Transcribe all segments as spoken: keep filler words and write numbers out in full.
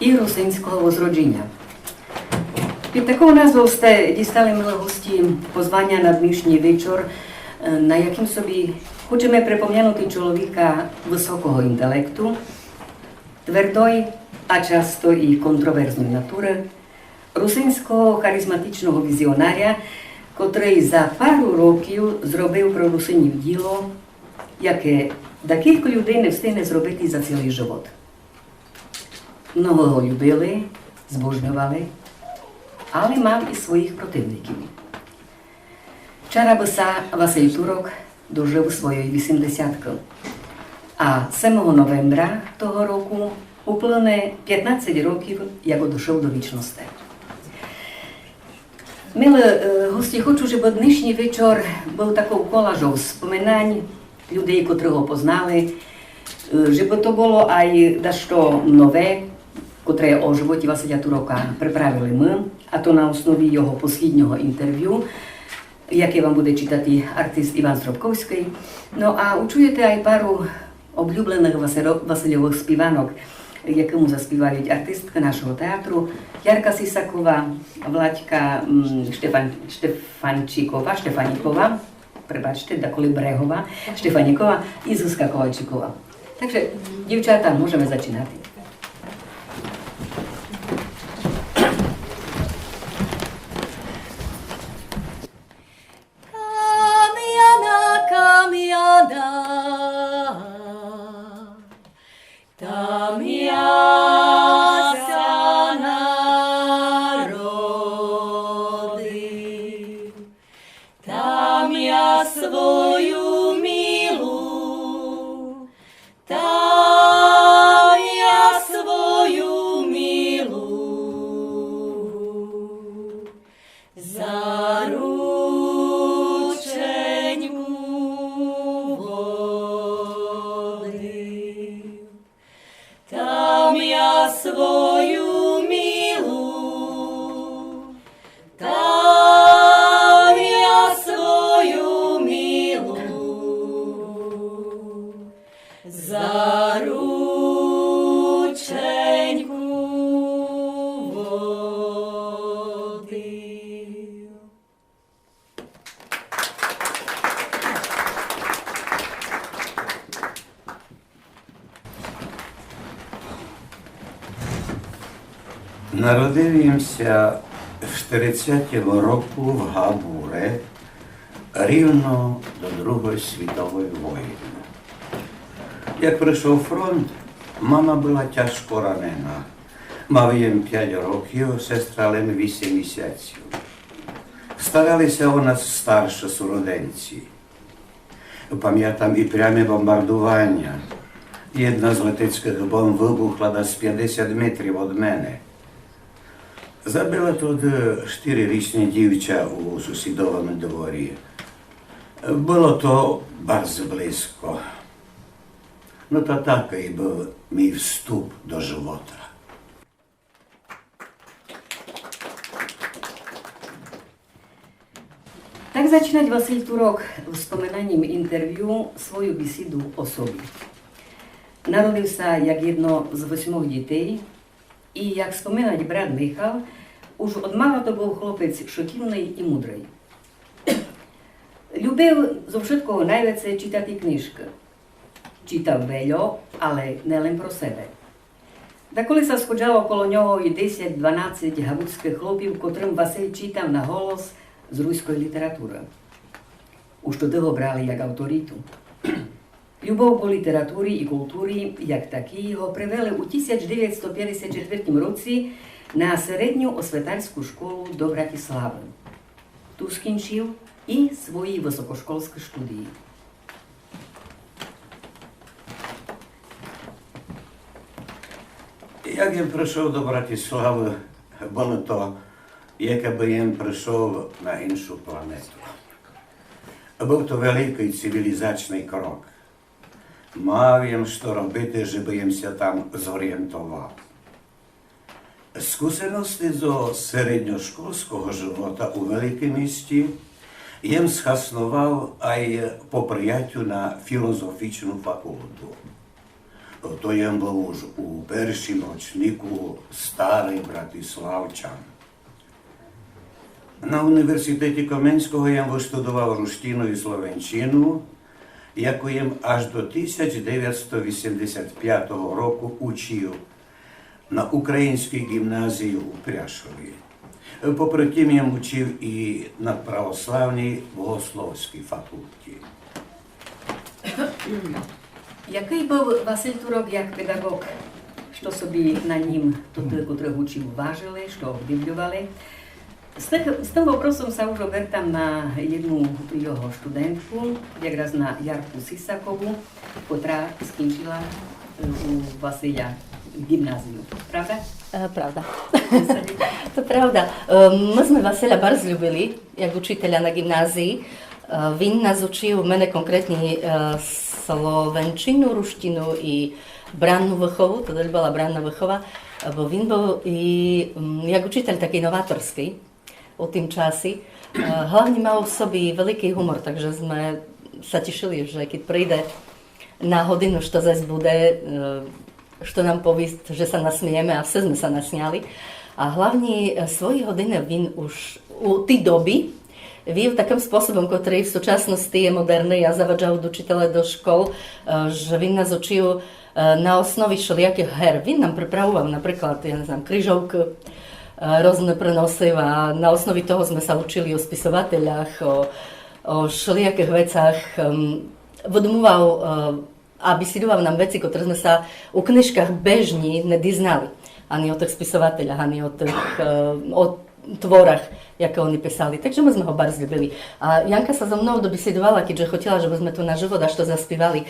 І русинського возроджіня. Під таков назвов сте дістали, милы гості, позваня на днишній вечор, е, на якым собі хочеме припомянути чоловіка высокого інтелекту, твердой, а часто і контроверзной натуры, русинського харизматичного візіонаря, котрый за пару років зробив про Русинів діло, яке дакілько людей не встигне зробити за цілый живот. Много го любили, збожньовали, але мав і своїх противників. Вчера бы ся Василь Турок дожив своєї вісімдесяткы. А семого новембра того року уплыне пятнадцять років, як одышов до вічности. Милы, е, гості, хочу, жебы днишній вечор быв таков колажов споминань людей, котры го познали, е, жебы то было ай дашто нове, котре о животі Василя Турока приправили мы, а то на основі його посліднього інтервю, яке вам буде читати артист Іван Стропковськый. Но а учуєте ай пару облюбленых Васило-, Васильовых співанок, якы му заспівають артисткы нашого театру Ярка Сисакова, Владька, м, Штефан-, Штефанчикова, Штефанікова, пребачте, даколи Брегова, Штефанікова і Зузка Ковальчикова. Так же, дівчата, можеме зачинати. Камяна, камяна, там я ся народив, там я свою милу, там я свою милу за рученьку водив. Там я свою милу, там я свою милу за рученьку водив. Народив им ся в штерицятому року в Габуре, рівно до Другой світовой войны. Як пришов фронт, мама была тяжко ранена. Мав єм пять років, сестра лем вісем місяців. Старали ся о нас старшы суроденці. Памятам і пряме бомбардуваня. Єдна з летецькых бомб выбухла дас пятдесят метрів од мене. Забила туды штирирічне дівча у сусідовому дворі. Было то барз близко. Но та такый быв мій вступ до живота. Так зачинать Василь Турок в споминанім інтервю свою бісіду о собі. Народив ся як єдно з восьмох дітей, і, як споминать брат Михал, уж од мала то быв хлопець шыківный і мудрый. Любив зо вшыткого найвеце читати книжкы. Читав вельо, але не лем про себе. Даколи ся сходжало коло нього і десять-дванадцять габуцькых хлопів, котрым Василь читав на голос з руськой літературы. Уж туды го брали як авторіту. Любов ко літературі і културі, як такій, го привели у тисяч девятсто пятдесят четвертім році на середню осветарську школу до Братіславы. Ту скінчив і свої высокошкольскы штудії. Як єм пришов до Братіславы, было то, як бы єм пришов на іншу планету. Быв то великый цивілізачный крок. Мав єм што робити, жебы єм ся там зорієнтовав. Скусености зо середньошкольского живота у великым місті єм схасновав ай по приятю на філозофічну факулту. То єм быв уж у першім рочнику старый братиславчан. На Універзітеті Коменського єм выштудовав руштіну і словенчіну, яку єм аж до тисяч девятсто вісемдесят пятого року учів на Українській ґімназії у Пряшові. Попри тім єм учів і на православній богословській факулті. Якый быв Василь Турок як педаґоґ? Што собі на нім тоты, котрых учів, важили, што обдивлёвали? З тых, з тым вопросом ся уж обертам на єдну його штудентку, якраз на Ярку Сисакову, котра скінчіла, е, у Василя ґімназію. Правда? Е, правда. То правда. Е, мы зме Василя барз любили як учітеля на ґімназії. Е, він нас учів, мене конкретні, е, словенчіну, руштіну і бранну выхову, тогды была бранна выхова, е, бо він быв і, м, як учітель такый новаторськый у тім часі. Е, главні мав у собі великый гумор, так же зме ся тішили, же кідь прийде на годину, што зась буде, е, што нам повіст, же ся насмієме, а все зме ся насміяли. А главні, е, свої годины він уж у тій добі вів такым способом, котрый в сучасности є модерный а заваджавут учітеле до школ, е, же він нас учів, е, на основі шелиякых гер. Він нам приправовав, наприклад, я не знам, крижовкы, е, розне приносив, а на основі того зме ся учіли о списователях, о, о шелиякых вецах, ем, выдумовав, е, а бісідовав нам веци, котры зме ся у книжках бежні не дізнали. Ани о тых списователях, ани о тых, е, о творах, якы они писали. Так же мы зме го барз любили. А Янка ся зо мнов добісідовала, кідь же хотіла, жебы зме ту наживо дашто заспівали,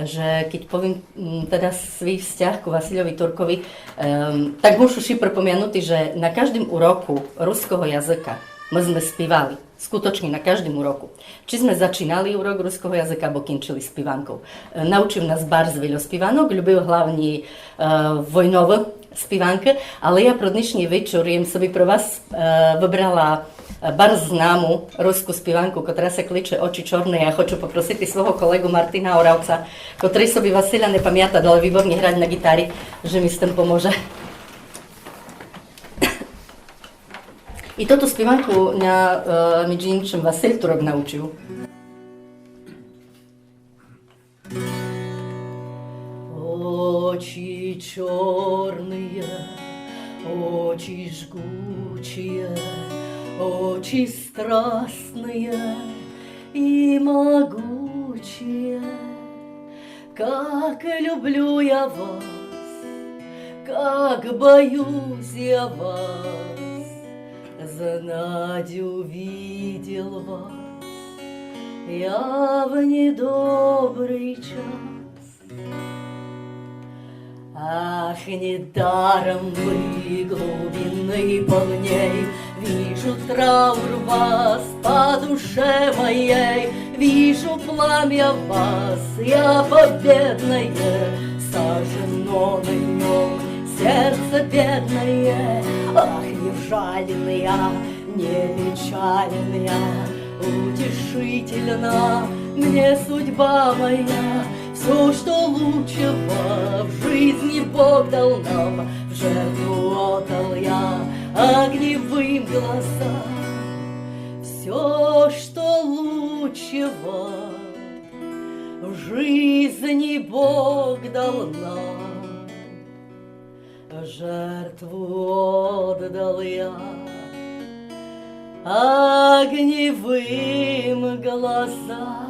же кідь повім, м, теда свій взтяг ку Васильови Туркови, ем, так мушу ше припомянути, же на каждім уроку руского языка мы зме співали. Скуточні на каждім уроку. Чи зме зачінали урок руского языка, або кінчіли співанков. Е, научів нас барз вельо співанок, любив главні, е, войновы співанкы, але я про днішній вечур єм собі про вас, е, выбрала, е, барз знаму руску співанку, котра ся кличе Очі чорні. Я хочу попросити свого колеґу Мартина Оравца, котрый собі Василя не памятат, але выборні грать на ґітарі, же мі з тым поможе. І тоту співанку ня, е, меджі іншым Василь Турок научів. Очі чорні, очі жгучі, очі страстні і могучі. Как люблю я вас, как боюсь я вас, знать увидел вас я в недобрый час. Ах, недаром вы глубины полней, вижу траур вас по душе моей, вижу пламя вас я победное, сожжено на нём сердце бедное. Ах, не жален я, не печален я, утешительна мне судьба моя. Всё, что лучшего в жизни Бог дал нам, в жертву отдал я огневым глазам. Всё, что лучшего в жизни Бог дал нам, в жертву отдал я огневым глазам.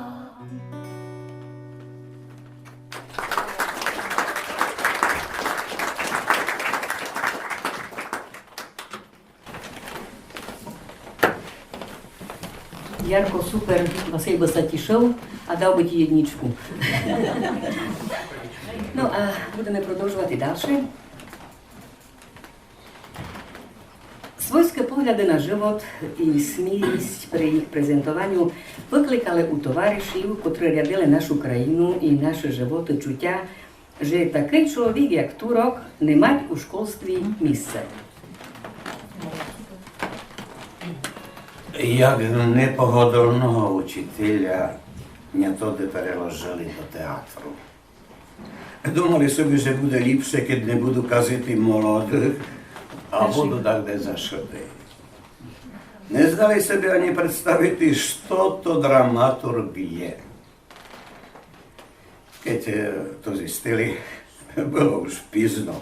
Ярко, супер, Василь бы ся тішыв, а дав бы ті єднічку. Ну, а будеме продовжовати дальше. Свойскы погляды на живот і сміліст при їх презентованю выкликали у товаришів, котры рядили нашу країну і нашы животы, чутя, же такый чоловік, як Турок, не мать у школстві місця. Як непогодолного учітеля ня тогды переложыли до театру. Думали собі, же буде ліпше, кедь не буду казити молодых, а буду так де зашыти. Не знали собі ані представити, што то драматурґ є. Кедь, е, то зістили, было уж пізно.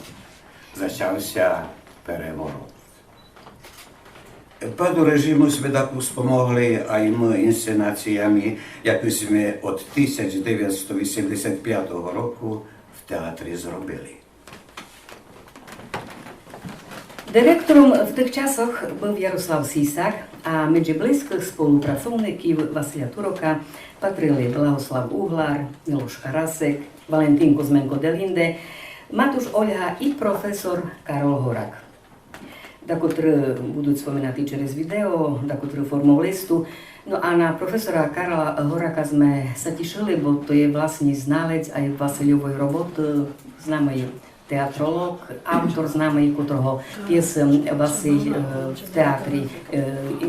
Зачав ся переворот. Паду режиму сьме дакус помогли ай мы інсценациями, якы сьме од тисяч девятсто вісемдесят пятого року в театрі зробили. Директором в тых часах быв Ярослав Сісар, а меджі близькых сполупрацовників Василя Турока патрили Благослав Углар, Мілош Карасик, Валентин Кузьменко Делінде, Матуш Ольга і професор Карол Горак. Дакотры будуть споминати через відео, дакотры формов листу. Ну, а на професора Карола Горака сьме ся тішыли, бо то є власні зналець ай Васильовой роботы, знамый театролоґ, автор знамый, котрого пєсы Василь, е, в театрі, е, і,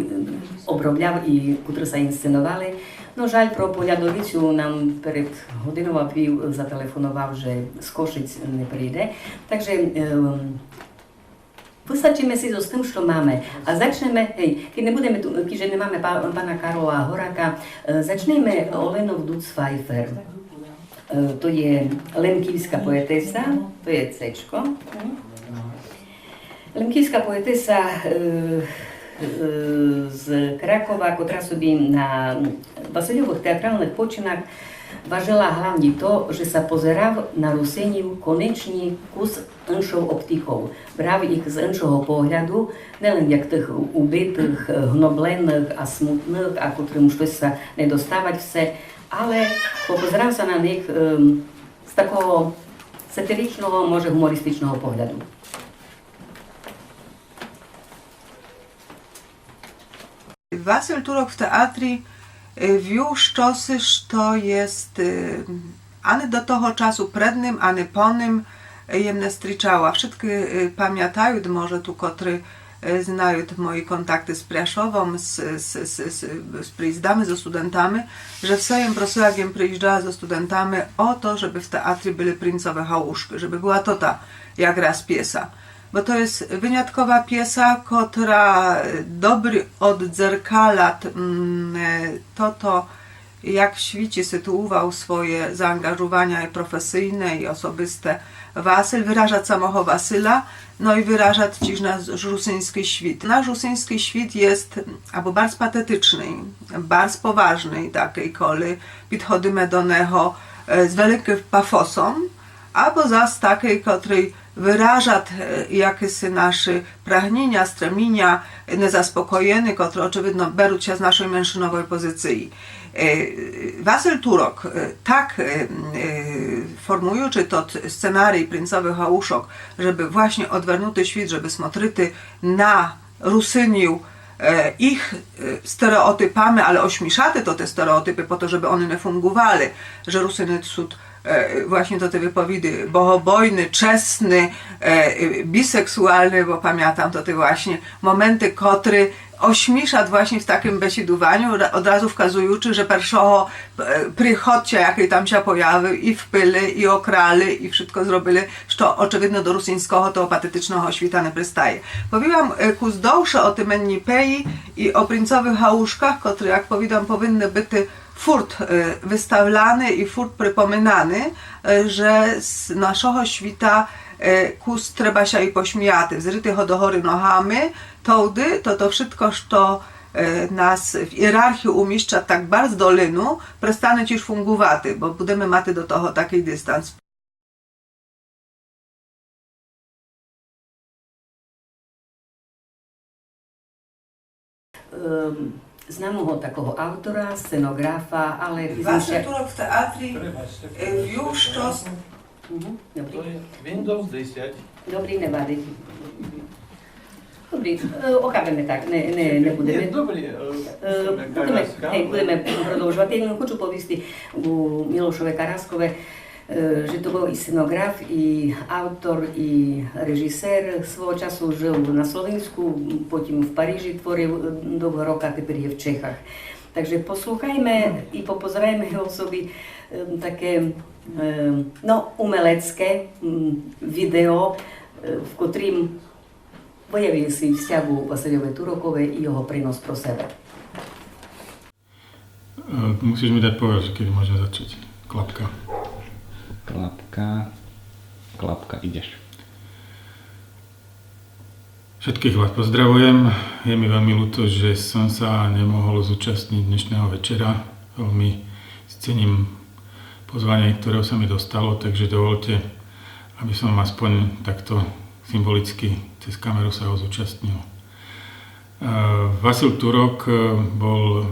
обробляв і котры ся інсценовали. Ну, жаль, про Полядовицю нам перед годинов а пів зателефоновав, же з Кошиць не прийде. Так же, е, выстачиме си зоз тым, што маме. А зачнеме, гей, кедь не будеме ту, кедь же не маме па-, пана Карола Горака, е, зачнеме Оленов Дуц Файфер. Е, то є лемківска поетеса, то є цечко. Лемківска поетеса, е, е, з Кракова, котра собі на Васильовых театралных починах важыла главні то, же ся позерав на Русинів конечні кус иншов оптиков. Брав їх з иншого погляду, не лем як тых убитых, гнобленых а смутных, а котрым штось ся не доставать все, але попозерав ся на них, ем, з такого сатиричного, може, гумористичного погляду. Василь Турок в театрі, е, вів штоси, што єст, е, ани до того часу пред ним, ани по ним, е, єм не стрічала. Вшыткы, е, памятают, може, ту, котры, е, знают мої контакты з Пряшовом, з, з, з, з, з приїздами, зо студентами, же все єм просила, як єм приїжджала зо студентами, о то, жебы в театрі были Принцовы галушкы, жебы была то та якраз пєса. Бо то єст выняткова пєса, котра добрі оддзеркалят, м, е, тото, як в світі ситуувал своє заанґажуваня і професийне, і особисте Василь, выражат самого Василя, но і выражат тіж наш русиньскій світ. Наш русиньскій світ єст або барз патетичный, барз поважный, такый, коли підходиме до него, е, з великым пафосом, або зас такый, котрый выражат, е, якысі нашы прагніня, стреміня, незаспокоєны, котры, очывидно, берут ся з нашой меншыновой позиції. Е, Василь Турок, е, так, е, е, формуючы тот сценарій Принцовых галушок, жебы власні одвернути світ, жебы смотрити на Русинів, е, їх, е, стереотипами, але ошмішати то те стереотипы, по то, жебы они не фунґували, же Русины сут, е, власні то те выповіды богобойны, чесны, е, е, бісексуалны, бо памятам то те власні моменты, котры ошмішат власні в такым бесідуваню, ра-, одразу вказуючы, же першого, е, приходця, якый там ся появил, і впили, і окрали, і вшытко зробили, што, очывидно, до русиньского того патетичного світа не пристає. Повіла м, е, кус довше о тым Енні Пеї і о Принцовых галушках, котры, як повідам, повинны быти фурт, е, выставляны і фурт припоминаны, е, же з нашого світа, е, кус треба ся і посміяти, взрити го до горы ногами, тогды то, то вшытко, што, е, нас в ієрархії уміщат так барз долину, престане тіж фунґувати, бо будеме мати до того такый дистанс. Ем, знамого такого автора, сценоґрафа, але Василь пізніше Турок в театрі, е, вів штось. Мгм, добрі. То є Windows десять. Добрі, не вадить. Добрі, е, охабиме так, не, не, не будеме. Ні, добрі, е, Е, будеме, Караска, гей, але будеме продовжовати. Я лем хочу повісти у Мілошови Караскове, е, же то быв і сценоґраф, і автор, і режісер. Свого часу жыв на Словеньску, потім в Парижі творив, е, довгы рокы, а тепер є в Чехах. Так же послухайме і попозерайме собі, ем, таке, ем, но, умелецке, м, відео, е, в котрім выявив свій взтяг ку Васильови Турокови і його принос про себе. Е, мусиш ми дати повод, же кеды можеме зачати. Клапка. Klapka, klapka, ideš. Všetkých vás pozdravujem. Je mi veľmi ľúto, že som sa nemohol zúčastniť dnešného večera. Veľmi si cením pozvanie, ktorého sa mi dostalo, takže dovolte, aby som aspoň takto symbolicky cez kameru sa ho zúčastnil. E, Vasil Turok, e, bol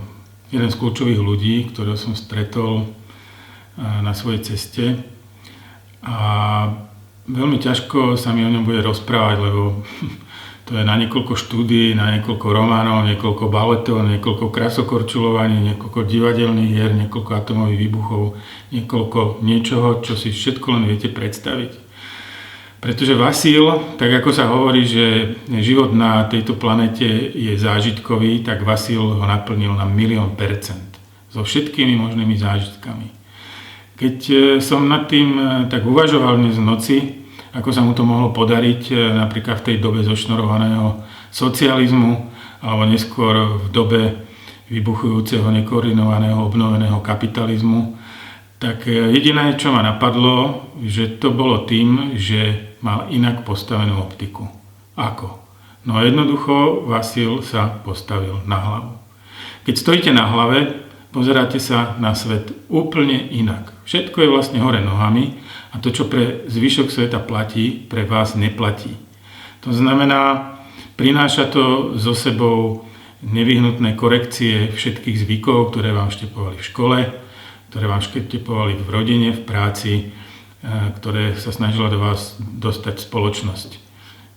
jeden z kľúčových ľudí, ktorého som stretol, e, na svojej ceste. A Veľmi ťažko sa mi o ňom bude rozprávať, lebo to je na niekoľko štúdií, na niekoľko románov, niekoľko baletov, niekoľko krasokorčuľovaní, niekoľko divadelných hier, niekoľko atomových výbuchov, niekoľko niečoho, čo si všetko len viete predstaviť. Pretože Vasil, tak ako sa hovorí, že život na tejto planéte je zážitkový, tak Vasil ho naplnil na milión percent. So všetkými možnými zážitkami. Keď, e, som nad tým, e, tak uvažoval dnes v noci, ako sa mu to mohlo podariť, e, napríklad v tej dobe zošnorovaného socializmu, alebo neskôr v dobe vybuchujúceho, nekoordinovaného, obnoveného kapitalizmu, tak, e, jediné, čo ma napadlo, že to bolo tým, že mal inak postavenú optiku. Ako? No jednoducho, Vasil sa postavil na hlavu. Keď stojíte na hlave, pozeráte sa na svet úplne inak. Všetko je vlastne hore nohami a to, čo pre zvyšok sveta platí, pre vás neplatí. To znamená, prináša to so sebou nevyhnutné korekcie všetkých zvykov, ktoré vám štepovali v škole, ktoré vám štepovali v rodine, v práci, e, ktoré sa snažila do vás dostať spoločnosť.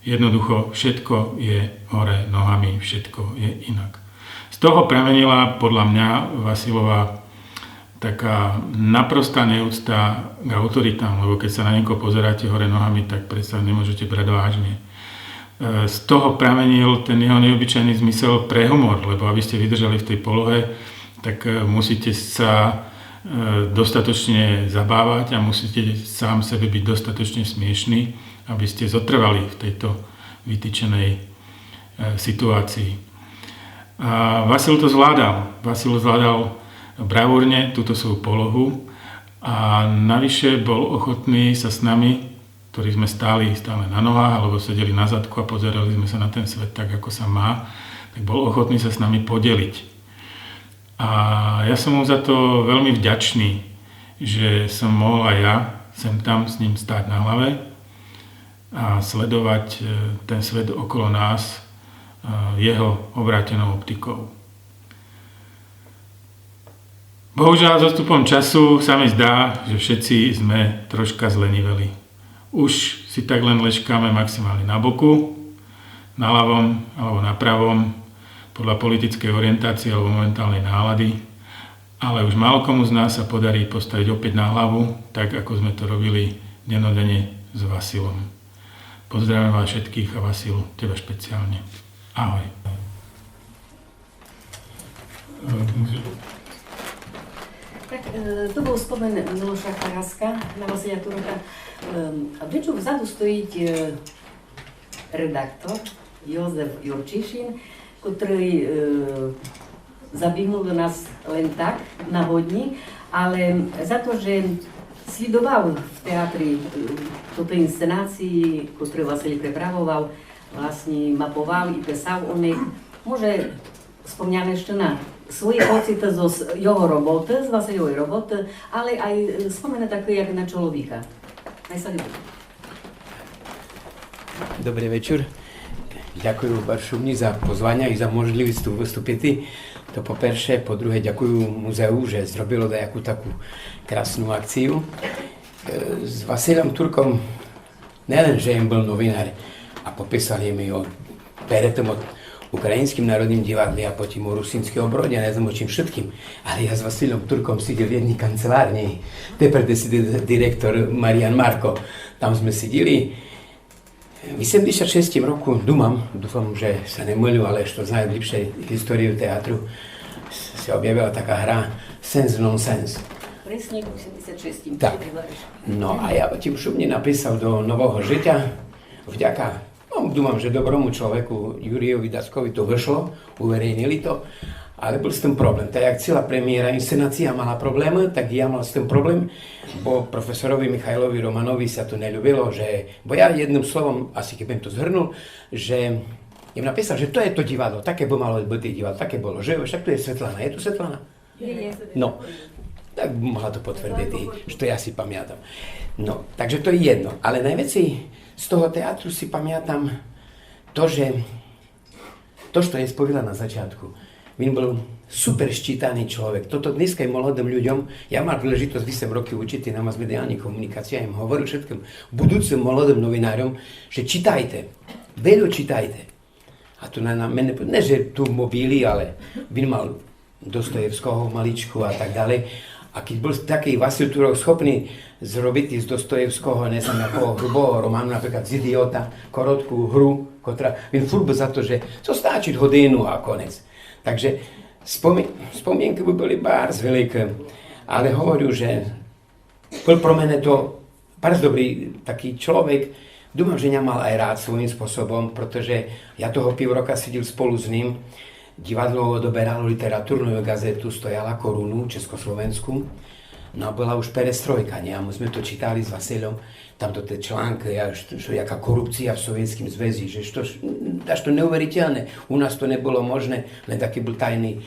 Jednoducho, všetko je hore nohami, všetko je inak. Z toho pramenila podľa mňa Vasilova taká naprostá neúcta k autoritám, lebo keď sa na niekoho pozeráte hore nohami, tak predsa nemôžete brať vážne. E, z toho pramenil ten jeho neobyčajný zmysel pre humor, lebo aby ste vydržali v tej polohe, tak, e, musíte sa, e, dostatočne zabávať a musíte sám sebe byť dostatočne smiešný, aby ste zotrvali v tejto vytýčenej, e, situácii. A Vasil to zvládal. Vasil zvládal bravúrne túto svoju polohu a navyše bol ochotný sa s nami, ktorí sme stáli stále na nohách alebo sedeli na zadku a pozerali sme sa na ten svet tak, ako sa má, tak bol ochotný sa s nami podeliť. A ja som mu za to veľmi vďačný, že som mohol aj ja sem tam s ním stáť na hlave a sledovať, e, ten svet okolo nás, e, jeho obrátenou optikou. Bohužiaľ, s odstupom času sa mi zdá, že všetci sme troška zleniveli. Už si tak len leškáme maximálne na boku, na ľavom alebo na pravom, podľa politickej orientácie alebo momentálnej nálady, ale už málo komu z nás sa podarí postaviť opäť na hlavu, tak ako sme to robili dennodenne s Vasilom. Pozdravujem vás všetkých a Vasil, teba špeciálne. Ahoj. Tak, e, to bol spomen Miloša Charaska на Василя Турока. Е, виджу, взаду стоїть, е, редактор Йозеф Юрчишин, котрый, е, забігнув до нас лен так, нагодні, але за то, же слідовав в театрі, е, тоты інсценації, котры Василь приправовав, власні мапував і писав о них, може, спомняне ще на свої поціты зо с-, його роботы, з Васильової роботы, але ай, е, спомены такы, як на чоловіка. Най ся любить. Добрый вечур. Дякую Варшавні за позваня і за можливіст ту выступити. То по перше, по друге, дякую музею, же зробило даяку таку красну акцію. Е, з Василем Турком не лен же єм был новинар, а пописал єм і о перед тым о Україньскім народнім дівадлі, а потім о Русиньскій оброді, а не знам о чім вшыткім. Але я з Василем Турком сиділ в єдній канцеларнї. Тепер де сидит директор Мариян Марко, там сме сиділи. В вісемдесят шестім року, думам, дуфам, же ся не мылю, але што знают ліпше історію театру, ся обявила така гра Сенс Нонсенс. Presne v osemdesiat šestim. Tak. No a ja o tim šumne napisal do Nového žitia, vďaka, no, думам, že dobrému človeku Juriovi Dackovi to vyšlo, uverejnili to, ale bol s tim problém. Tak jak celá premiéra, inscenácia mala problém, tak ja mal s tim problém, bo profesorovi Michailovi Romanovi sa to neľúbilo, že, bo ja jedným slovom, asi keby som to zhrnul, že im napísal, že to je to divadlo, také by malo byť divadlo, také bolo živé, však tu je Svetlana, je tu Svetlana? No, tak mohla to potvrdiť, že to ja si pamätám. No, takže to je jedno. Ale najviacej z toho teatru si pamätám to, že to, čo som spovedal na začiatku, він быв супер считаный чоловік. Toto dneska je молодым людям. Я мав príležitosť вісім років учити на масмедіалній комунікації, я їм говорив, всім будучим молодым новинаром, že читайте, вельо читайте. А то на, на мене, не же ту мобілі, але він мав Достоєвского маличку а так далей. А кедь быв такый Василь Турок схопный зробити з Достоєвского, не знам якого грубого роману, наприклад з Ідіота, коротку гру, котра, він фурт быв за то, же то стачить годину а конець. Так же спомі-, спомінкы бы были барз великі, але говорю, же Быв про мене то барз добрый такый чоловік. Думам, же ня мал ай рад своїм способом, протоже я того пів рока сиділ сполу з ним. Дівадло одоберало літературну газету, стояла Коруну, чеськословеньску. Но а была уж перестройка, нє? А мы сме то читали з Васильом, там то те чланкы, а што, што яка корупція в Совєтьскім звязі, же што, аж то неуверительне, у нас то не было можне, лем такый быв тайный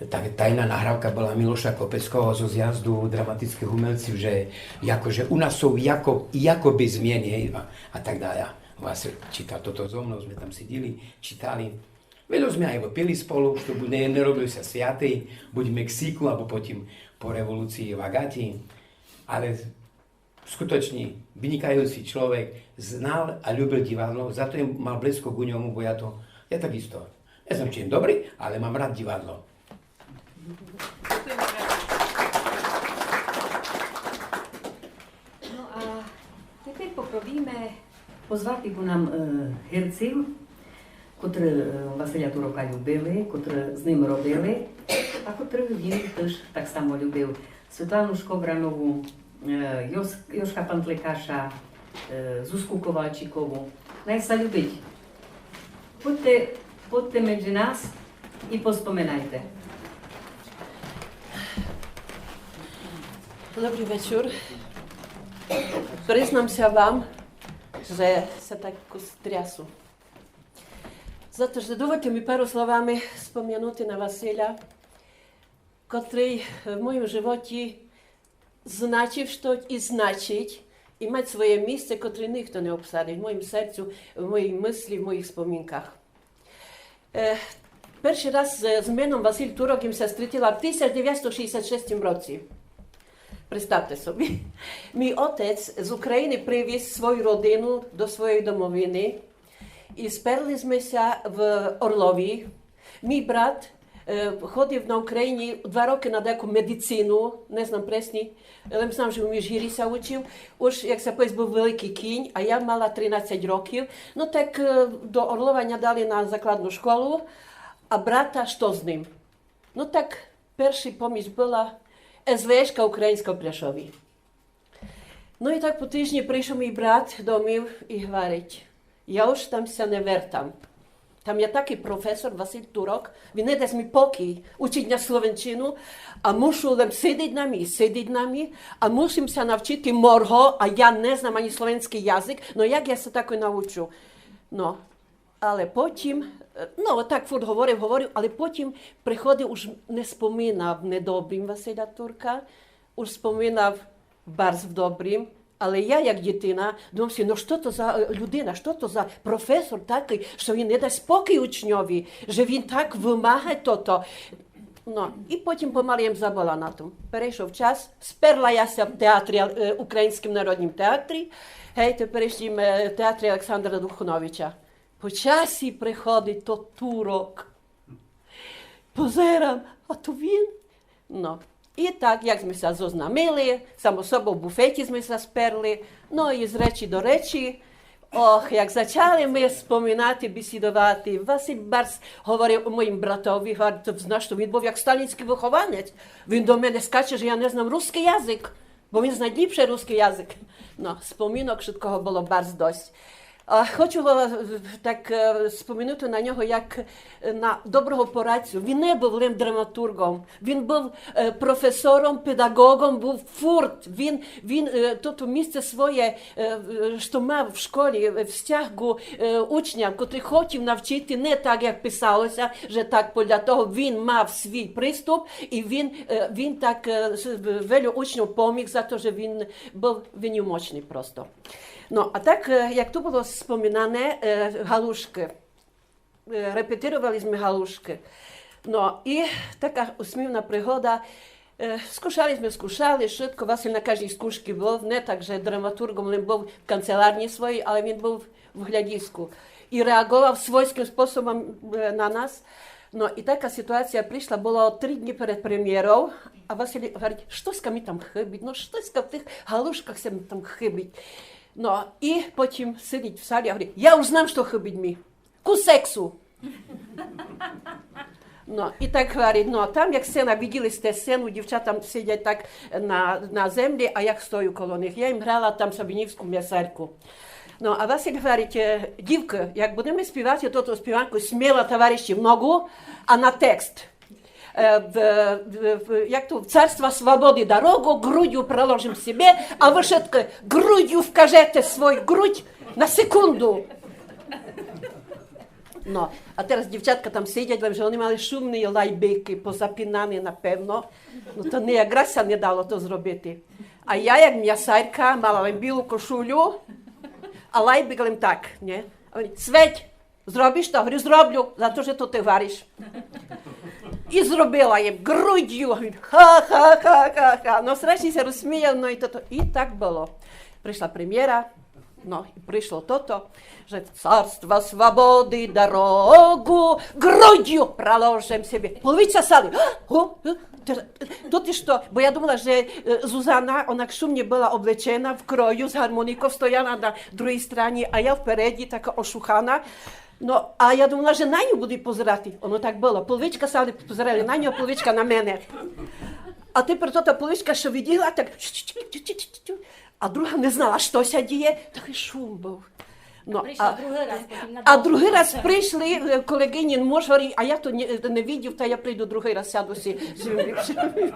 Так, tajná nahrávka была Miloša Kopeckého zo Zjazdu dramatickых umelcів, же якоже у нас суть яко-, якоби зміны, гей, а, а так далей. А Василь читал тото зо мнов, сме там сиділи, читали. Вельо сме ай выпили сполу, штоб не, не робил ся святый, будь в Мексику, або потім по револуції в Агаті. Але Скуточні, выникаюций чоловік, знал а любил дівадло, за то єм мал близко ку ньому, бо я то, я так істо. Не знам, чи єм добрый, але мам рад дівадло. Но а тепер попробуєме позвати ку нам, е, герців, котры, е, Василя Турока любили, котры з ним робили, а котрых він тыж так само любив. Світлану Шкобранову, е, Йос-, Йошка Пантликаша, е, Зузку Ковальчикову. Най ся любить. Подте, подте меджі нас і поспоминайте. Добрый вечур. Признам ся вам, же ся так трясу. Зато же довольте мі пару словами спомянути на Василя, котрый в моїм животі значив штось і значить, і мать своє місце, котре нихто не обсадить в моїм серцю, в моїй мыслі, в моїх спомінках. Е, першый раз з, з меном Василь Турок им ся стрітила в тисяч девятсто шістдесят шестім році. Представте собі, мій отець з України привіз свою родину до своєї домовины і сперли сме ся в Орлові. Мій брат, е, ходив на Україні два рокы на даяку медицину, не знам пресні, лем знам, же у Міжгірї ся учив. Уж, як ся повість, быв великый кінь, а я мала тринадцять років. Но так, е, до Орлова ня дали на закладну школу, а брата што з ним? Но так перша поміч была СВШ-ка україньска в Пряшові. Но і так по тыжні пришов мій брат домів і гварить: я уж там ся не вертам. Там є такый професор Василь Турок, він не дасть мі покій, учить ня словенчину, а мушу лем сидить на мі, сидить на мі, а мусим ся навчити морго, а я не знам ані словеньскый язык, но як я ся такой научу? Но, але потім, е, но, так фурт говорив, говорив, але потім приходив, уж не споминав недобрым Василя Турка, уж споминав барз в добрым, але я, як дітина, думам си, но што то за, е, людина, што то за професор такый, што він не дасть спокій учньови, же він так вымагать тото. Но, і потім помалы єм забыла на тым. Перейшов час, сперла я ся в театрі, е, Україньскім народнім театрі, гей, теперішнім, е, театрі Олександра Духновича. По часі приходить тот Турок. Позерам, а то він. Но. І так, як сме ся зознамили, само собов в буфеті сме ся сперли, но і з речі до речі, Ох, як зачали мы споминати, бесідовати, Василь барз говорив о моїм братови, говорить: «Ты знаш, што він быв як сталінськый выхованець. Він до мене скаче, же я не знам русскый язык, бо він знать ліпше русскый язык». Но, споминок вшыткого было барз досьт. А хочу го, е, так, е, споминути на нього як на доброго порадцю. Він не быв лем драматурґом, він быв, е, професором, педаґоґом, быв фурт. Він, він, е, тото місце своє, е, е, што мав в школі, е, взтяг ґу, е, учням, котрых хотів навчити не так, як писало ся, же так, подля того. Він мав свій приступ, і він, е, він так, е, с-, в-, велю учньом поміг за то, же він быв винімочный просто. Но, а так, е, як ту было споминане, е, галушкы. Е, репетировали сьме галушкы. Но, і така усмівна пригода. Е, скушали сьме, скушали, швидко, Василь на каждій скушці быв, не так, же драматурґом, лем быв в канцелярнї своїй, але він быв в глядиску. І реаґовав свойскым способом, е, на нас. Но, і така сітуація пришла, было три дні перед премєров, а Василь говорить: «Штося ми там хыбить, но, штося в тых галушках ся ми там хыбить». Но, і потім сидить в салі, а говорить: «Я уж знам, што хыбить ми. Кус сексу». Но, і так говорить, но, там, як сцена, виділи сьте сцену, дівчата сидять так на, на землі, а я стою коло них. Я їм грала там сабінівську мясарку. Но, а Василь говорить: «Е, дівкы, як будеме співати тоту співанку, сміло, товарищи, в ногу, а на текст. Е, в, в, в, як то, в царство свободы дорогу грудью проложим себе, а вы вшыткы грудью вкажете свою грудь на секунду». Но, а тераз дівчатка там сидять, лем же они мали шумны лайбикы, позапинаны, напевно. Но, то не як раз ся не дало то зробити. А я, як мясарка, мала лем білу кошулю, а лайбик лем так, нє? А они: «Светь, зробиш то?» Говорю: «Зроблю, за то, же то ты говориш». І зробила їм грудью, говорю, ха-ха-ха-ха-ха. Но, страшні ся розсміяв, но і тото. І так было. Пришла премєра, но, і пришло тото, же в царство свободы дорогу грудью проложим себе. Половиця салы: «О, о, то, то ты што?» Бо я думала, же, е, Зузана, она шумні была облечена в крою, з гармоніков стояла на другій страні, а я впереді, така ошухана. Но, а я думала, же на ню буду позирати. Оно так было. Половичка салы позирали на ню, а половичка на мене. А тепер тота половичка, што виділа, так, а друга не знала, што ся діє, такый шум быв. Но, Пришла а, другый раз, потім на а другый раз пришли, е, колеґинї муж, говорить: «А я то не, не видів, та я прийду другый раз, сяду си, же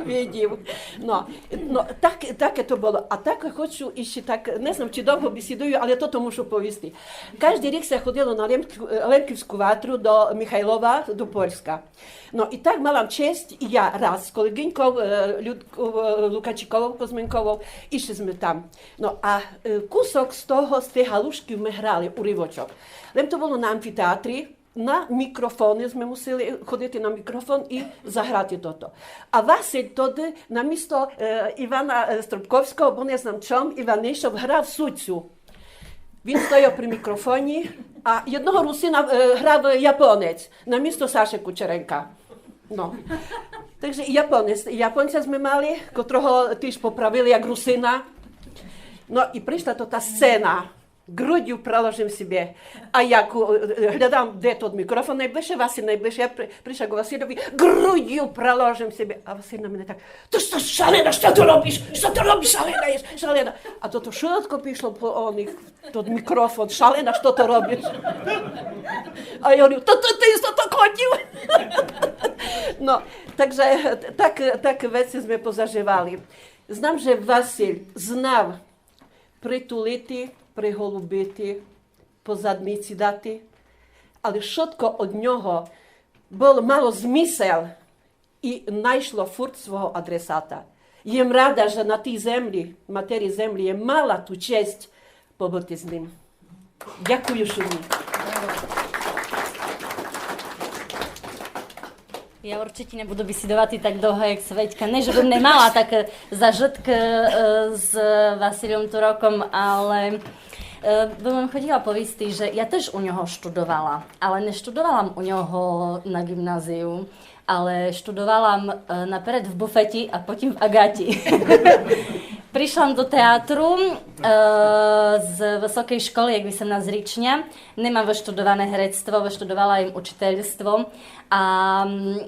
видів». Но, но, так, таке то было. А так хочу іщи так, не знам, чи довго бесідую, але тото мушу повісти. Каждый рік ся ходило на Лемк-, Лемківську ватру до Михайлова, до Польска. Но, і так мала м честь і я раз з колеґиньков, е, Людков, е, Лукачіковов, Козменковов, ішли сьме там. Но, а, е, кусок з того, з тых галушків мы грали, уривочок. Лем то было на амфітеатрі, на мікрофоны сьме мусили ходити на мікрофон і заграти тото. А Василь тоды на місто, е, Івана, е, Стропковського, бо не знам чом, Іван Ишов грав судцю. Він стояв при мікрофонї, а єдного русина, е, грав японець на місто Саши Кучеренка. Но. Так же і японець, і японця сьме мали, котрого тыж поправили як русина. Но і пришла тота сцена. Грудью проложим себе. А я ку-, е, глядам, де тот мікрофон найближче, Василь найближче. Я при-, пришла к Василёви: «Грудью проложим себе». А Василь на мене так: «Ты што, шалена, што ты робиш? Што ты робиш, шалена єш, шалена?» А тото швидко пішло по оных, тот мікрофон: «Шалена, што ты робиш?» А я говорю: «То, то ты, што то хотів?» Но, так же, так, так веці сьме позаживали. Знам, же Василь знав притулити, приголубити, по задниці дати, але вшытко од нього было, мало змысел і найшло фурт свого адресата. Єм рада, же на тій землї, матери землї, єм мала ту честь побыти з ним. Дякую, шумні. Я урчите не буду бесідовати так довго, як Светька. Не, же бым не мала такы, е, зажыткы, е, з Василём Туроком, але, е, бым хотіла повісти, же я тыж у нього штудовала, але не штудовала м у нього на ґімназію, але штудовала м, е, наперед в Буфеті, а потім в Аґаті. Пришла єм до театру, е, з высокой школы, як бы сом назрічня. Немам выштудованє герецтво, выштудовала єм учітельство. А, м,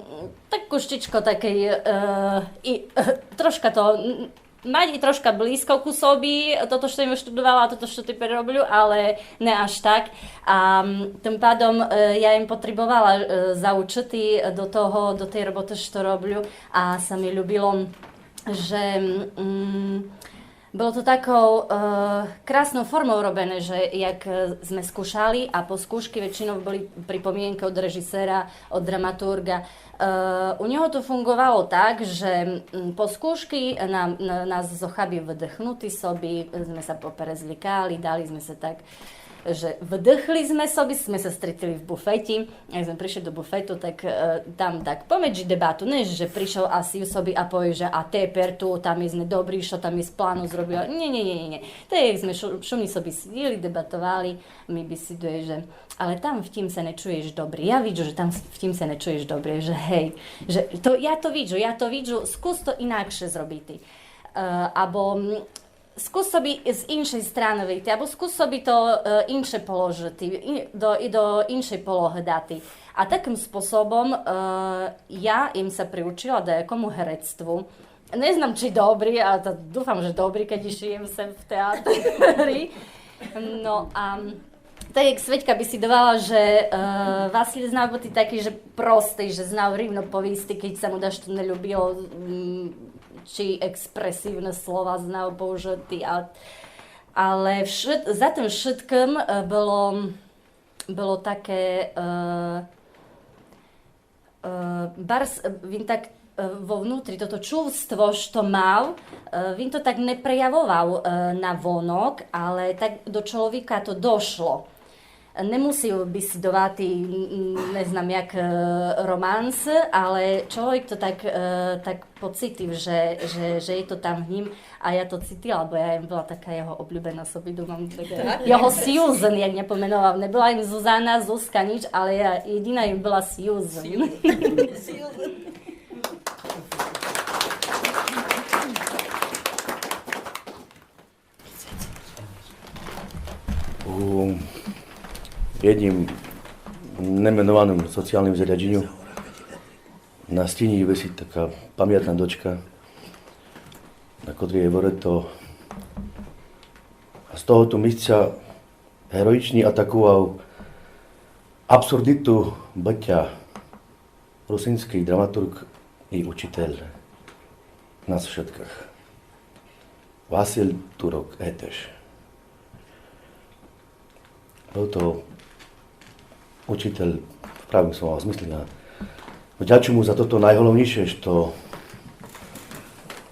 так кущічко такый, е, і, е, трошка то, м, мать і трошка близко ку собі, тото, што єм выштудовала, а тото, што тепер роблю, але не аж так. А, м, тым падом, е, я єм потребовала, е, заучіти до того, до тей роботы, што роблю, а ся мі любило, же, м, было то таков, е, красной формов робене, же як, е, зме скушали, а по скушкы векшинов были припомінкы од режисера, од драматурґа. Е, у нього то фунґовало так, же, м, по скушкы на, на, нас зохабів выдыхнути собі, зме ся поперезлікали, дали зме ся так, же выдыхли зме собі, зме ся стрітили в буфеті. Як зме пришли до буфету, так, е, там так помедзи дебату, не же пришол а сів собі а повіш, же а тепер ту, там єст недобрі, што там єст плану зробила. Нє, нє, нє, нє, нє. То є, як зме шу-, шумні собі сиділи, дебатовали, мі бесідує, же але там в тім ся не чуєш добрі. Я виджу, же там в тім ся не чуєш добрі, же гей, же то, я то виджу, я то виджу, скус то інакше зробити. Е, або, м, скус собі з іншей страны выйти, або скус собі то, е, інше положити, і до, і до іншей пологы дати. А такым способом, е, я єм ся приучила даякому герецтву. Не знам, чи добрі, а та дуфам, же добрі, кед іщі єм сем в театрі. Но, а, м, так як Светька бесідовала, же, е, Василь знав быти такый, же простый, же знав рівно повісти, кед ся му дашто не любило, м, чи експресівны слова знав поужити, а, але вшыт-, за тым вшыткым, е, было, было таке, е, е, барз, е, він так, е, во внутрі тото чувство, што мав, е, він то так не преявовал, е, на вонок, але так до чоловіка то дошло. Не мусів бесідовати, м, не знам, як, е, романс, але чоловік то так, е, так поцітив, же, же, же є то там в нім, а я то цітила, бо я єм была така його облюбена собі, думам, така його Сюзан, як ня поменовав. Не была єм Зузана, Зузка, ніч, але я єдина єм была Сюзан. Сюзан. У єднім неменованым соціалным зарядженю на стіні висить така памятна дочка, на котрій є вырыто: а з того ту місця героічні атаковав абсурдіту бытя русиньскый драматурґ і учітель нас вшыткых. Василь Турок етыж. Быв то учітель в правым слова змыслі. Вдячу му за тото найголовнійше, што,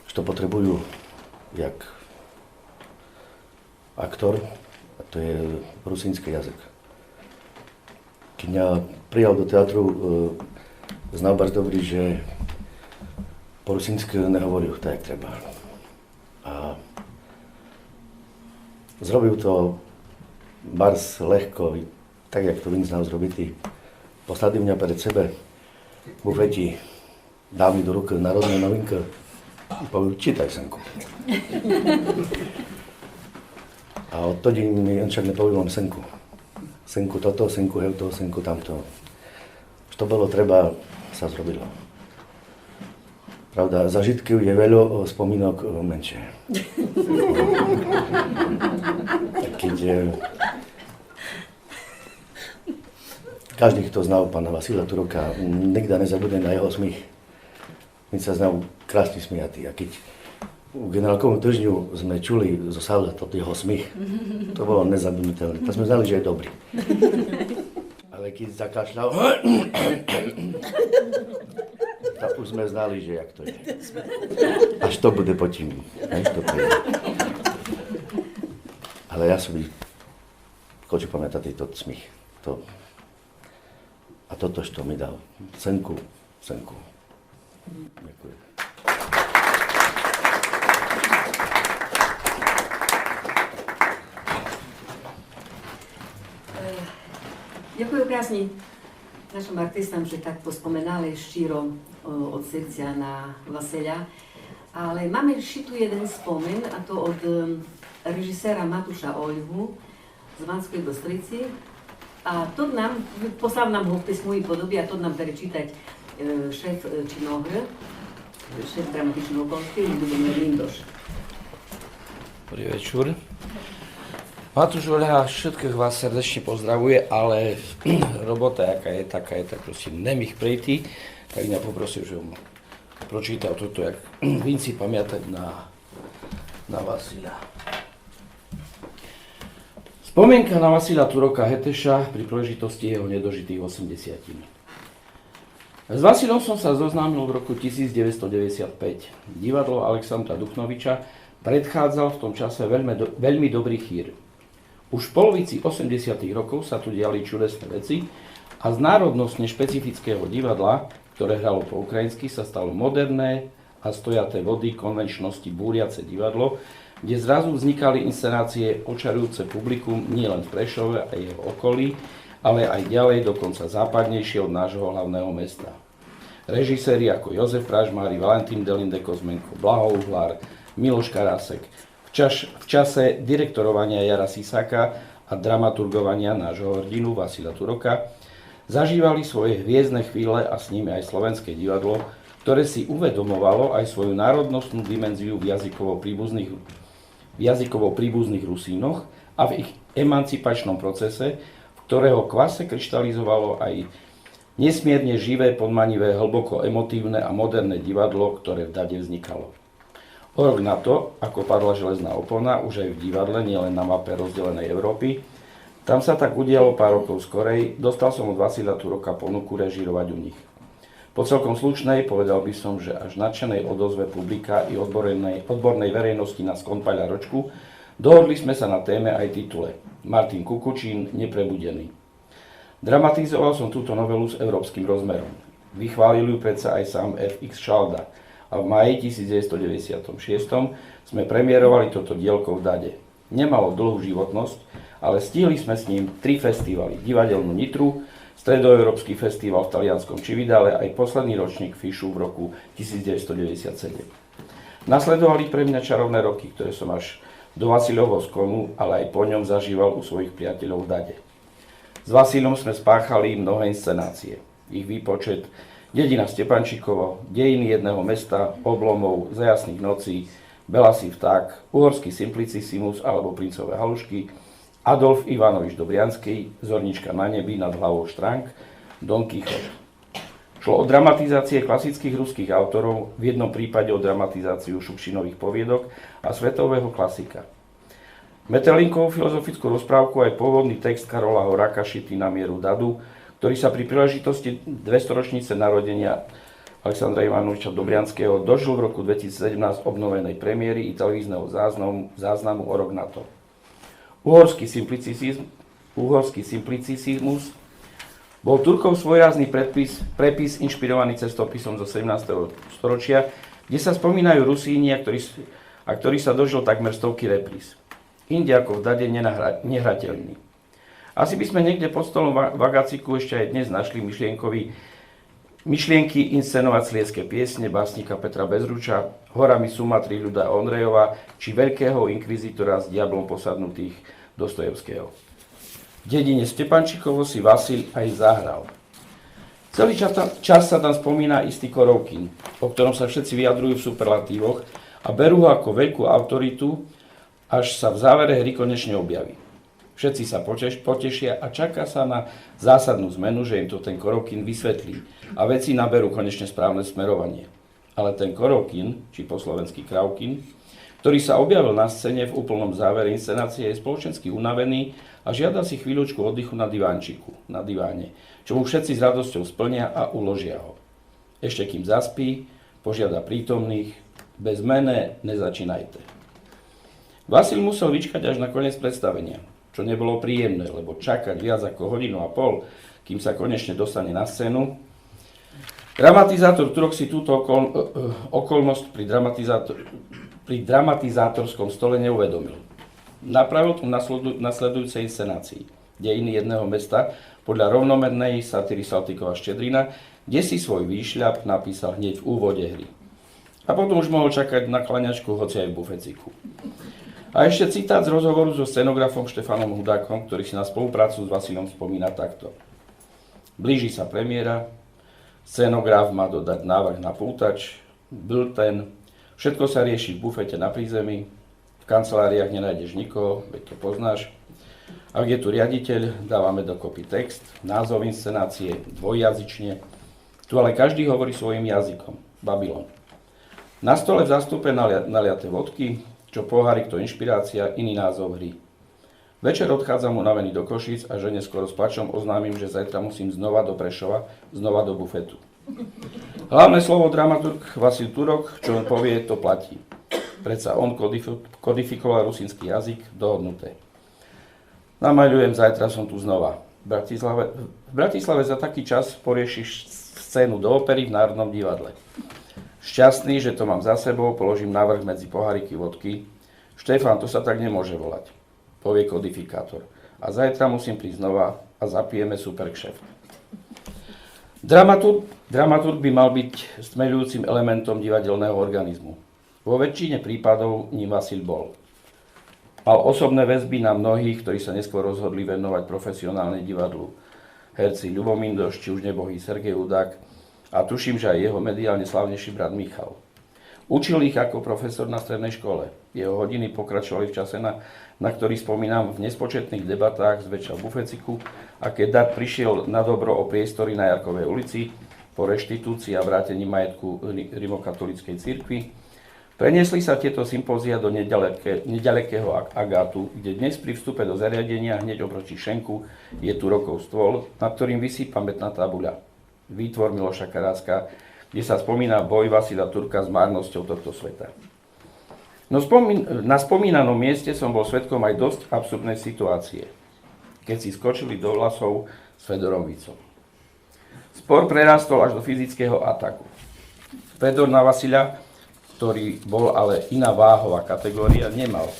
што потребую як актор, а то є русиньскый язык. Кед ня прияв до театру, е, знав барз добрі, же по русиньскы не говорю так, як треба. А зробив то барз легко, і так, як то він знав зробити. Посадив ня перед себе в буфеті, дав мі до рукы Народна новинка і повів: «Чітай, сынку». А од тоді мі іншак не повів лем сынку. Сынку тото, сынку гевто, сынку тамто. Што было треба, ся зробило. Правда, зажытків є вельо, спомінок, е, менше. Кед, е, каждый, хто знав пана Василя Турока, нигда не забудне на його сміх. Він ся знав красні сміяти. А кед у Ґенералковім тыжню зме чули зо салы тот його сміх, то было незабуднуtelné. Та зме знали, же є добрі. Але кед закашляв, та уж зме знали, же як то є. А што буде потім? Знаєш, то є. Але я собі хочу памятати тот сміх. То, а тото, што мі дав. Сынку, сынку. Дякую. Е, дякую красні нашым артистам, же так поспоминали щиро, о, од серця на Василя. Але маме іщи ту єден спомин, а то од, ем, режисера Матуша Ольгу з Баньской Быстриці. А тот нам, послал нам го в письмовій подобі, а тот нам буде читать, е, шеф, е, Чорногры, шеф драматичного колективу Любомир Линдош. Добрый вечур. Матуш Ольга вшыткых вас сердечне поздравує, але робота, яка є, така є, так просто не міг прийти. Так мя попросил, же прочитал тото, як він си памятать на, на Василя. Spomienka na Vasila Turoka Heteša pri príležitosti jeho nedožitých osemdesiatin. S Vasilom som sa zoznámil v roku tisíc deväťsto deväťdesiatpäť. Divadlo Alexandra Duchnoviča predchádzal v tom čase veľmi, do, veľmi dobrý chýr. Už v polovici osemdesiatych rokov sa tu diali čudesné veci a z národnostne špecifického divadla, ktoré hralo po ukrajinsky, sa stalo moderné a stojaté vody konvenčnosti búriace divadlo, kde zrazu vznikali inscenácie očarujúce publikum nielen v Prešove a jeho okolí, ale aj ďalej, dokonca západnejšie od nášho hlavného mesta. Režiséri ako Jozef Pražmári, Valentín Delinde Kozmenko, Blaho Uhlár, Miloš Karásek v, čas, v čase direktorovania Jara Sisáka a dramaturgovania nášho hrdinu Vasila Turoka zažívali svoje hviezdne chvíle a s nimi aj Slovenské divadlo, ktoré si uvedomovalo aj svoju národnostnú dimenziu v jazykovo príbuzných, v jazykovo príbuzných Rusínoch a v ich emancipačnom procese, v ktorého kvase kryštalizovalo aj nesmierne živé, podmanivé, hlboko emotívne a moderné divadlo, ktoré v Dade vznikalo. O rok na to, ako padla železná opona, už aj v divadle, nielen na mape rozdelenej Európy, tam sa tak udialo pár rokov skorej, dostal som od Vasila Turoka ponuku režírovať u nich. Po celkom slušnej, povedal by som, že až nadšenej odozve publika i odbornej, odbornej verejnosti na Skonpaľa Ročku, dohodli sme sa na téme aj titule: Martin Kukučín, Neprebudený. Dramatizoval som túto novelu s európskym rozmerom. Vychválil ju predsa aj sám F X Šalda a v máji tisíc deväťsto deväťdesiatom šiestom sme premiérovali toto dielko v Dade. Nemalo dlhú životnosť, ale stihli sme s ním tri festivaly: Divadelnú Nitru, Stredoeurópsky festival v talianskom Cividale aj posledný ročník Fišu v roku tisíc deväťsto deväťdesiatsedem. Nasledovali pre mňa čarovné roky, ktoré som až do Vasilovho sklonu, ale aj po ňom zažíval u svojich priateľov v Dade. S Vasilom sme spáchali mnohé inscenácie. Ich výpočet: Dedina Stepančikovo, Dejiny jedného mesta, Oblomov, Za jasných nocí, Belasý vták, Uhorský Simplicissimus, alebo Princové halušky, Adolf Ivanovič Dobriansky, Zornička na nebi, Nad hlavou Štrank, Don Kichot. Šlo o dramatizácie klasických ruských autorov, v jednom prípade o dramatizáciu Šukšinových poviedok a svetového klasika. Maeterlinckovú filozofickú rozprávku aj pôvodný text Karola Horáka šitý na mieru Dadu, ktorý sa pri príležitosti dvestoročnice narodenia Alexandra Ivanoviča Dobrianskeho dožil v roku dvetisícsedemnásť obnovenej premiéry i televízneho záznamu, záznamu o rok na to. Uhorský simplicisizm, Uhorský simplicisizmus bol Turkov svojrázny predpis, prepis inšpirovaný cestopisom zo sedemnásteho storočia, kde sa spomínajú Rusíni, a ktorý, a ktorý sa dožil takmer stovky repríz. Inde ako v Dade nenahra-, nehrateľný. Asi by sme niekde pod stolom v, v Agaciku ešte aj dnes našli myšlienkový, myšlienky inscenovať Slieske piesne básnika Petra Bezruča, Horami Sumatry Ľuda Ondrejova či Veľkého inkvizitora z Diablom posadnutých Dostojevského. V Dedine Stepančikovo si Vasil aj zahral. Celý čas, čas sa tam spomína istý Korovkin, o ktorom sa všetci vyjadrujú v superlatívoch a berú ho ako veľkú autoritu, až sa v závere hry konečne objaví. Všetci sa poteš-, potešia a čaká sa na zásadnú zmenu, že im to ten Korovkin vysvetlí a veci naberú konečne správne smerovanie. Ale ten Korovkin, či po slovensky Kravkin, ktorý sa objavil na scéne v úplnom závere inscenácie, je spoločensky unavený a žiada si chvíľočku oddychu na divánčiku, na diváne, čo mu všetci s radosťou splnia a uložia ho. Ešte kým zaspí, požiada prítomných: „Bez mene nezačínajte.“ Vasil musel vyčkať až na koniec predstavenia, čo nebolo príjemné, lebo čakať viac ako hodinu a pol, kým sa konečne dostane na scénu. Dramatizátor Turok si túto okol-, okolnosť pri dramatizátor-, pri dramatizátorskom stole neuvedomil. Napravil to v nasledu-, nasledujúcej inscenácii: Dejiny jedného mesta, podľa rovnomennej satiry Saltykova Štedrina, kde si svoj výšľap napísal hneď v úvode hry. A potom už mohol čakať na kláňačku, hoci aj v bufeciku. A ešte citát z rozhovoru so scenografom Štefanom Hudákom, ktorý si na spoluprácu s Vasilom spomína takto: „Blíži sa premiéra, scenograf má dodať navrh na pútač, bulten, všetko sa rieši v bufete na prízemí, v kanceláriách nenájdeš nikoho, veď to poznáš. Ak je tu riaditeľ, dávame dokopy text, názov inscenácie, dvojjazyčne. Tu ale každý hovorí svojim jazykom. Babylon. Na stole v zástupe nalia- naliate vodky, čo pohárik, to inšpirácia, iný názov hry. Večer odchádzam unavený do Košíc a žene skoro s plačom oznámim, že zajtra musím znova do Prešova, znova do bufetu. Hlavné slovo dramaturg Vasil Turok, čo len povie, to platí. Predsa on kodif- kodifikoval rusínsky jazyk, dohodnuté. Namaľujem, zajtra som tu znova. V Bratislave, v Bratislave za taký čas poriešíš scénu do opery v Národnom divadle. Šťastný, že to mám za sebou, položím navrh medzi poháriky vodky. Štefan, to sa tak nemôže volať, povie kodifikátor. A zajtra musím prísť znova a zapijeme super kšeft.“ Dramatur- dramaturg by mal byť stmeľujúcim elementom divadelného organizmu. Vo väčšine prípadov ním Vasil bol. Mal osobné väzby na mnohých, ktorí sa neskôr rozhodli venovať profesionálne divadlu. Herci Ľubo Mindoš, či už nebohý Sergej Hudák, a tuším, že aj jeho mediálne slávnejší brat Michal. Učil ich ako profesor na strednej škole. Jeho hodiny pokračovali v čase, na, na ktorý spomínam, v nespočetných debatách, zväčša v bufeciku, a keď dart prišiel na dobro o priestory na Jarkovej ulici po reštitúcii a vrátení majetku ri- rimokatolíckej cirkvi, preniesli sa tieto sympózia do nedaleke- nedalekého Ag- Agátu, kde dnes pri vstupe do zariadenia hneď oproti šenku je Turokov stôl, nad ktorým visí pamätná tabuľa, výtvor Miloša Karáska, kde sa spomína boj Vasila Turka s márnosťou tohto sveta. No spomín- na spomínanom mieste som bol svedkom aj dosť absurdnej situácie, „Kedy si skočili do vlasov s Fedorom Vicom.“ Spor prerástol až do fyzického ataku. Fedor na Vasila, ktorý bol ale iná váhová kategória, nemal.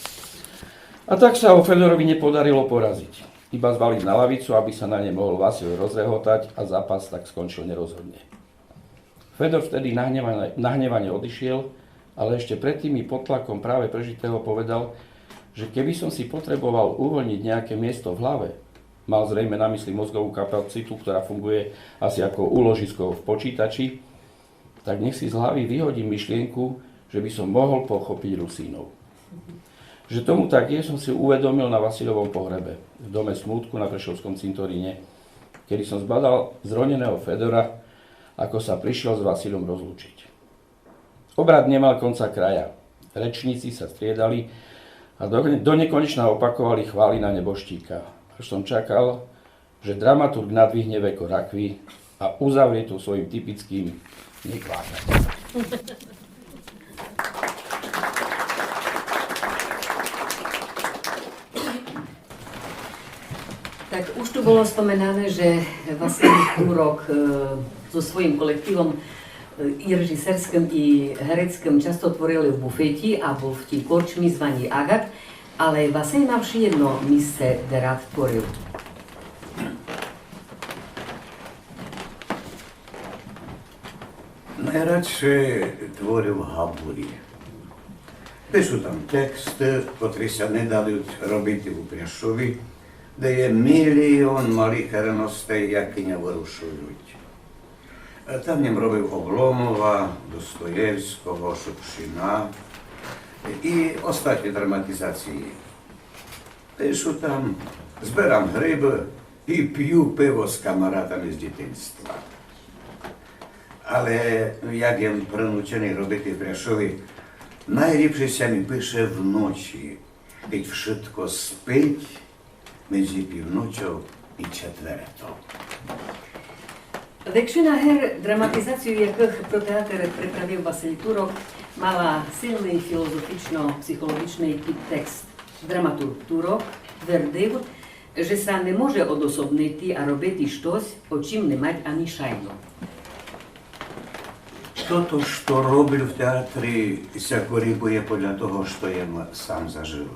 A tak sa ho Fedorovi nepodarilo poraziť. Iba zvaliť na lavicu, aby sa na ne mohol Vasil rozrehotať, a zápas tak skončil nerozhodne. Fedor vtedy nahnevane, nahnevane odišiel, ale ešte predtým mi pod tlakom práve prežitého povedal, že keby som si potreboval uvoľniť nejaké miesto v hlave, mal zrejme na mysli mozgovú kapacitu, ktorá funguje asi ako úložisko v počítači, tak nech si z hlavy vyhodím myšlienku, že by som mohol pochopiť Rusínov. Že tomu tak je, som si uvedomil na Vasilovom pohrebe v dome smútku na Prešovskom cintoríne, kedy som zbadal zroneného Fedora, ako sa prišiel s Vasilom rozlúčiť. Obrad nemal konca kraja. Rečníci sa striedali a do, do nekonečna opakovali chvály na nebožtíka. Až som čakal, že dramaturg nadvihne veko rakvy a uzavrie to svojim typickým „nekvákaj“. Так, уж ту было споменане, же Василь Турок е, зо своїм колективом е, і режисерскым, і герецкым часто творили в буфеті або в тій корчмі званій Агат, але Василь мав ще єдно місце, де рад творив. Найрадше творю в габурі. Пишу там тексты, котрі ся не дадуть робити у Пряшові, де є міліон малых реностей, які ня вырушують. Там єм робив Обломова, Достоєвского, Шукшина і остатні драматизації. Пишу там, зберам грибы і пю пиво з камаратами з дітинства. Але як єм принученый робити в Пряшові, найліпше ся мі пише вночі, кедь вшытко спить медзи півночов і четвертов. Векшина гер, драматизацію якых про театер приправив Василь Турок, мала силный філозофічно-психолоґічный підтекст. Драматурґ Турок твердив, же ся не може одособнити а робити штось, о чім не мать ані шайну. Тото, што роблю в театрі, ся коріґує подля того, што єм сам зажыл.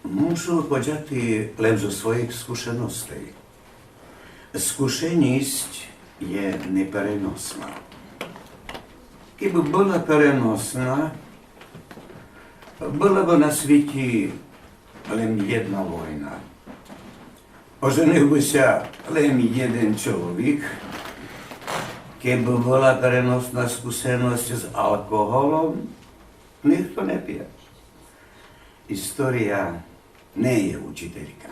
Мушу почати лем зо своїх скушеностей. Скушеність є непереносна. Кибы была переносна, была бы на світі лем єдна война. Оженив бы ся лем єден чоловік. Кибы была переносна скусеносц з алкоголом, нихто не пє. Історія не є учителька.